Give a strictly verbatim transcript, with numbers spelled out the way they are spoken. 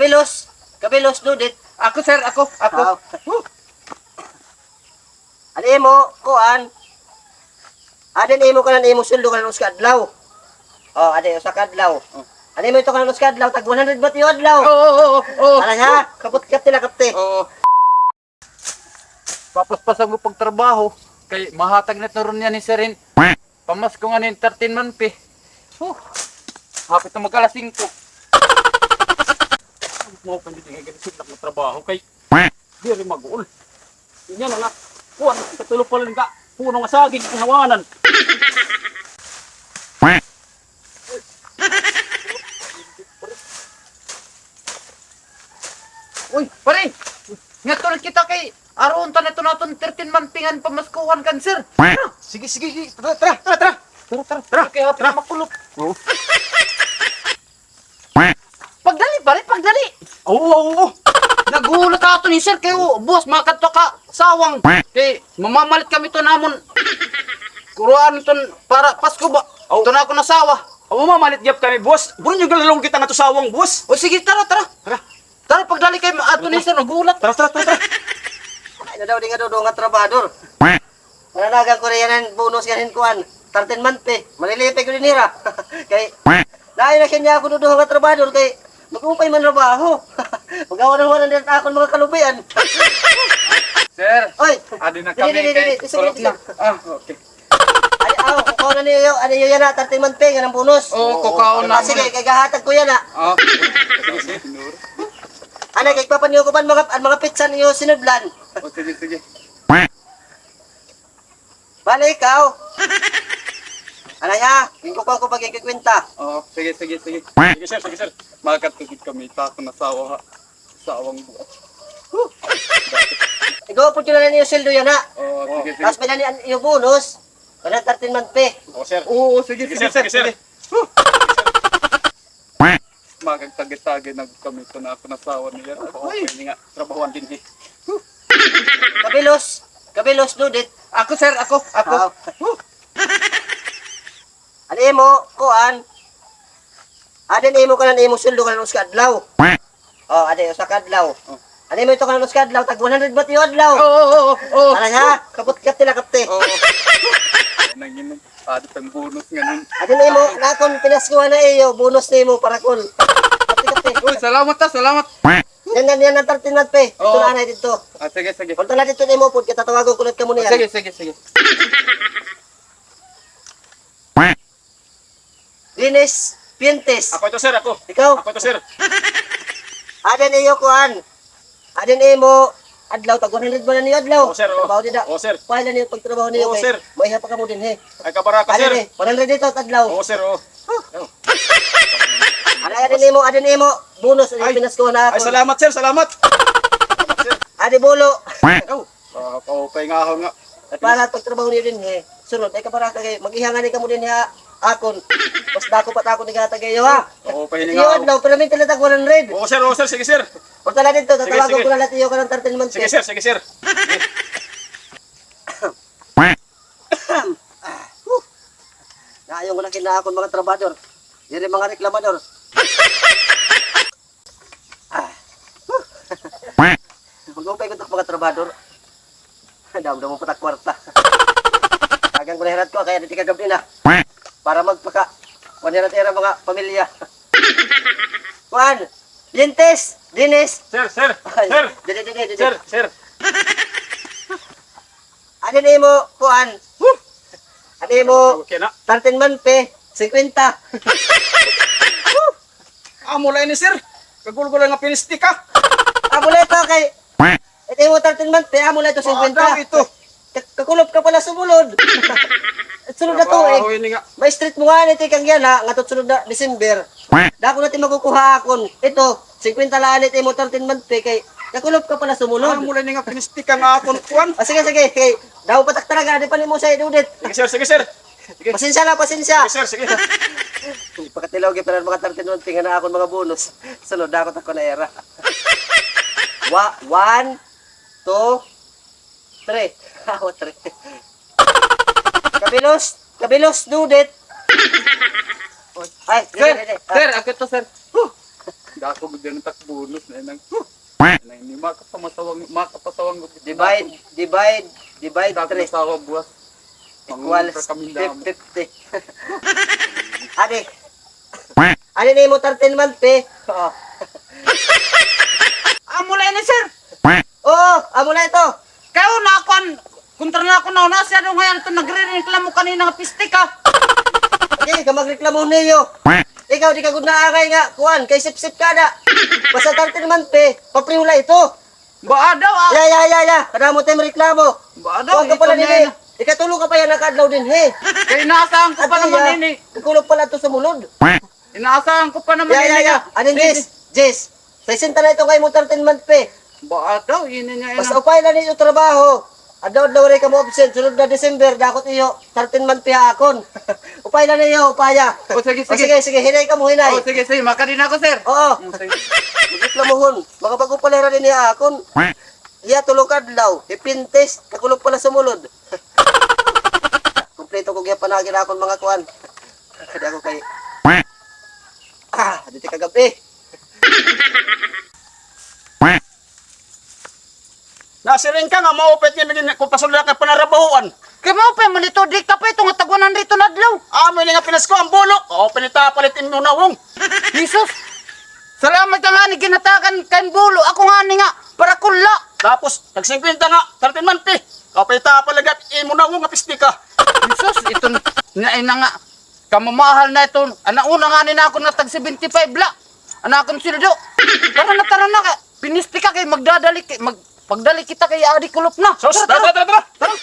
Kabilos, kabilos, dudit. Ako, sir, ako, ako. Ah. Huh. An imo, kuan. Adi an imo kanan imo sweldo kanan usa ka adlaw. O, adi, usa ka adlaw. O. An imo ito kanan usa ka adlaw, tag one hundred ba it iyo adlaw? Oo, oo, oo, oo. Aray ha, kapot ka tila kapti. Oo. Papaspasan ko pagtrabaho, kay mahatag na ito ron niyan ni Sir hin pamasko ngan hin thirteen month pay. Huh. Hapit na mag-alas singko. Mao pa didi nga ginsulak nga trabaho kay diri mag-uol. Inya na nga, kuwan, katulo pa lang ka, puno nga saging, kinawanan. Uy, pare! Ngadto na kita kay aron ta na ito naton thirteen month pay ngan pamaskuhan kan sir. Sige, sige, sige. Tara, tara, tara, tara. Tara, tara, tara. Kay hapit na makulop. Oo. Pagdali, pare, pagdali. Oo, oo, oo. Naghulat ato ni sir kay, o, boss, makadto ka sawang. Kay mamamalit kami to namon. Kuruan ton para Pasko ba? Oo. Ito na ako nasawa. O, mamalit gyap kami, boss. Bro, nyo galalong kita nga to sawang, boss. O, sige, tara, tara. Tara. Tara, pagdali kay ato ni sir, naghulat. Tara, tara, tara, tara. Ay, na daw di nga duduha nga trabahador. Mananagan ko na yan ang bonus yan, kuan. Thirteen month pay. Malilipay ko din nira. Kay, dahil na siya niya ako duduha nga trabahador, kay mag-upay man trabaho. Magawa na wala din akong mga kalubian. Sir, oy, adi na kami kay didi, didi, didi. Sige, sige. Ah, okay. Ay, aw, kukaon na niyo, ano niyo yana, thirteen month pay, nga ng bonus. Oo, kukaon na. Ah, sige, kay gahatag ko yana. Ah, sige, sige. Ano, kay papanyo ko ba ang mga, ang mga pizza niyo sinudlan? O, sige, sige. Bale, ikaw. Ano niya? Ginkukuha ko pag ikikwenta. Oo, sige, sige, sige. Sige, sir, sige, sir. Makatugid kami, ta ako nasawa, ha. Sawang buhat. Huh. Ikaw po yun na niyo sweldo yana. Oo, sige, sige. Tapos may nani ang iyo bonus. Wala thirteen month pay. Oo, sir. Oo, sige, sige, sir, sige, sir. Huh. Magagtagi-tagi na kami ito na ako nasawa niya. Ako, ay, pwede nga trabahoan din, eh. Kabilos, kabilos, dudit. Ako, sir, ako, ako. Ah. Huh. Ano imo, kuan? Adi an imo kanan imo sweldo kanan usa ka adlaw. O, adi, usa ka adlaw. O. Adi mo ito kanan usa ka adlaw, tag one hundred ba it iyo adlaw? Oo, oo, oo, oo. Aray ha, kapot ka tila kapti. Oo. Nanginom. Adi pang bonus nganon. Adi na imo, nakon pinaskuhan na iyo, bonus na imo para kon. Kapti, kapti. Uy, salamat ha, salamat. Yan, yan, yan ang thirteen month pay. Oo. Ito na, anay dito. Ah, sige, sige. Punta na dito na imo, pud, kita tawagon ko ulit kamo niyan. Sige, sige, sige. Dennis Pientes. Ako ito, sir, ako. Ikaw? Ako ito, sir. Adi an iyo kuan. Adi an imo adlaw, tag one hundred ba na niyo adlaw? Oo, sir, oo. Trabaho dida. Oo, sir. Pahila niyo pagtrabaho niyo. Oo, sir. Maiha pa kamo dinhi. Ay, kabaraka, sir. Adi, one hundred dito, adlaw. Oo, sir, oo. Huh. Adi, adi an imo, adi an imo bonus, ay, pinaskuhan na ako. Ay, salamat, sir, salamat. Adi, bulo. Oh. Ah, kaupay nga ako nga. Ay, para pagtrabaho niyo dinhi, sunod, ay kabaraka kay, mag-iha ngani kamo dinhi ha akon. Mas dako pa ta akon igatag iyo, ha? Oo, pahininga. Iyo adlaw, pero minsan lang tag one hundred. Oo, sir, oo, sir, sige, sir. Punta na dito, sige, tatawagon ko na lahat iyo kanang thirteen months, sige, eh. Sige, sir, sige, sir. Naayon ko na kina akon mga trabahador. Diri mga reklamador. Ah. Mag-upay ko ito, mga trabahador. Damdam mo pa ta kwarta. Tagan ko na hirat ko, kay didi kagabni na. Para magpaka-, kuan hirat ira mga pamilya. Kuan! Dientes! Dinis! Sir, sir! Ay, sir! Didi, didi, didi. Sir, sir! Adi an imo, kuan. Huh! Adi an imo, okay na. Thirteen month pay, singkwenta. Huh! Amo la ini, sir. Kagulgol nga pinistik, ha. Amo la ito kay, ito imo thirteen month pay, amo la ito, singkwenta. Amo la ito. Ka-, kakulop ka pala sumulod. Sunod na tuig. Trabaho ini nga. Ma-straight mo nga, ito kang yana, ngadto sunod na December. Dako na ti makukuha akon. Ito, singkwenta la anay it imo thirteen month pay kay kakulop ka pala sumulod. Amo la ini nga pinistik nga akon kuan. Ah, sige, sige, sige. Daw patak talaga, di pa nimo siya idudit. Sige, sir, sige, sir. Sige. Pasensya na, pasensya. Sige, sir, sige. Pakatilaw, gipiran mga thirteen month pay nga na akon mga bonus. Sunod, dako ta ko na ira. Wa-, one, two, three. Awa, three. Kabilos, kabilos, dudit. Ay, sir, didi, didi. Ah. Sir, ako ito, sir. Huh. Dako gud yan tak bonus na nang. Nang ni makapasawang, makapasawang gud. Divide, divide, divide three. Dako na sawa buwas. Equals fifty. Adi. Adi na imo thirteen month pay. Oo. Amo la ini, sir. Oo, amo la ito. Kay una, kuan, kontra na ako na una, siya daw ngay-an ito nagrereklamo kanina nga piste ka. Sige, ka magreklamo niyo. Ikaw, di ka gud naangay nga, kuan, kay sipsip ka na. Basta thirteen month pay, papriho la ito. Baa daw, ah. Ya, ya, ya, ya. Kadamo tay reklamo. Baa daw, kuan ka pala ito dinhi. Ikatulo ka pa yana ka adlaw dinhi. Kay inaasahan ko pa naman ini. Kakulop pala ito sa mulod. Inaasahan ko pa naman ini. Ya, ya, ya. Anin, Jis? Jis. Sesenta na ito kay mo thirteen month pay. Baa daw, ini niya. Basta upay la niyo trabaho. Adlaw-adlaw ray kamo absent, sunod na December, dakot iyo, thirteen month pay ha akon. Upay la niyo, upaya. O, sige, sige. O, sige, sige, hinay kamo, hinay. O, sige, sige, makadi na ako, sir. Oo. O, sige. Magreklamohon. Mga bag-o pa la hira dinhi ha akon. Iya, tulo ka adlaw, hepintis, kakulop pala sumulod. Kumpleto ko gihapon lagi na akon mga kuan. Kadi ako kay, ah, dito kagab-i. Nasiring ka nga maupay it nga kung pasulod ka panarabahoan. Kay maupay man ito, di ka pa ito nga tag one hundred ito na adlaw. Amo ini nga pinasko an bulo. O, pinitapalit imo nawong. Jesus! Salamat ka ngani ginhatagan kan bulo. Ako ngani nga, para kula. Tapos, tag singkwenta nga, thirteen month pay. Kapita pa lagat imo nawong nga piste ka. Jesus, ito na ina nga. Kamamahal na ito. Ana una ngani na ako nga tag seventy-five la. Ana akon sweldo. Tara na, tara na ka. Piniste ka kay magdadali kay mag pagdali kita kay adi kulop na. Sus, tara, tara, tara, tara. Tara.